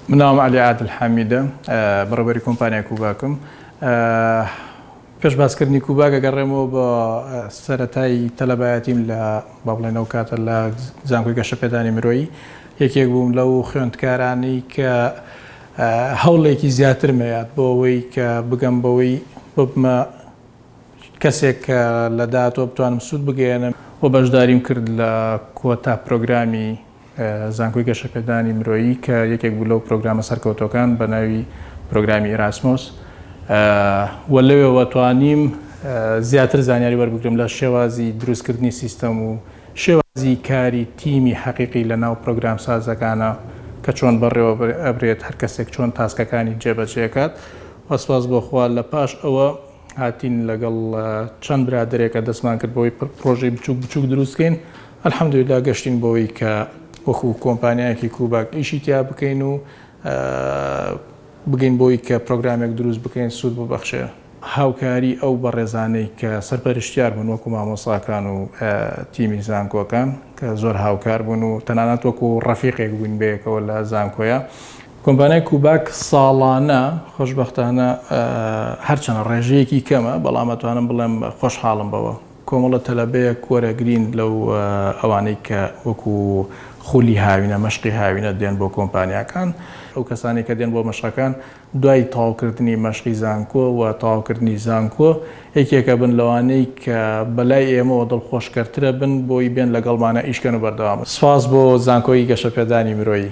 من ناوم عەلی عادل حەمیدە، بەڕێوەبەری کۆمپانیای کوباکم. پێش باسکردنی کوباک ئەگەڕێمەوە بۆ سەرەتای تەلەبایەتیم لە با بڵێین ئەو کاتە لە زانکۆی گەشەپێدانی مرۆیی یەکێک بووم لەو خوێندکارانەی کە هەوڵێکی زیاترم هەیات بۆ ئەوەی کە بگەم بەوەی ببمە کەسێک کە لە داهاتووە بتوانم سوود بگەیەنم و بەشداریم کرد لە کۆتا پرۆگرامی زانکۆی گەشەپێدانی مرۆیی کە یەکێک بوو لەو پرۆگرامە سەرکەوتووەکان بە ناوی پرۆگرامی ئیراسمۆس و لەوێوە توانیم زیاتر زانیاری وەربگرم لە شێوازی دروستکردنی سیستەم و شێوازی کاری تیمی حەقیقی لە ناو پرۆگرامسازەکانە کە چۆن بەڕێوە ئەبرێت هەر کەسێک چۆن تاسکەکانی جێبەجێکات و سپاس بۆ خوا لە پاش ئەوە هاتین لەگەڵ چەند برادەرێکە دەستمان کرد بۆی پرۆژەی بچوک بچوک دروست کەین الحمدللە گەشتین بەوەی کە وەکو کۆمپانیایەکی کوباک ئیشی تیا بکەین و بگەین بۆی کە پرۆگرامێک دروست بکەین سوود ببەخشێ. هاوکاری ئەو بەڕێزانەی کە سەرپەرشتیار بوون وەکو مامۆستاکان و تیمی زانکۆکان کە زۆر هاوکار بوون و تەنانەت وەکو ڕەفیقێک بووین بەیەکەوە لە زانکۆیا. کۆمپانیای کوباک ساڵانە خۆشبەختانە هەرچەنە ڕێژەیەکی کەمە بەڵام ئەتوانم بڵێم خۆشحاڵم بەوە کۆمەڵە تەلەبەیەک وەرەگرین لەو ئەوانەی کە وەکو خولی هاوینە مەشقی هاوینە دێن بۆ کۆمپانیاکان ئەو کەسانەی کە دێن بۆ مەشقەکان دوای تەواوکردنی مەشقی زانکۆ و تەواوکردنی زانکۆ یەکێکە بن لەوانەی کە بەلای ئێمەوە دڵخۆشکەرترە بن بۆی بێن لەگەڵمانە ئیشکەن و بەردەوام بن. سوپاس بۆ زانکۆی گەشەپێدانی مرۆیی.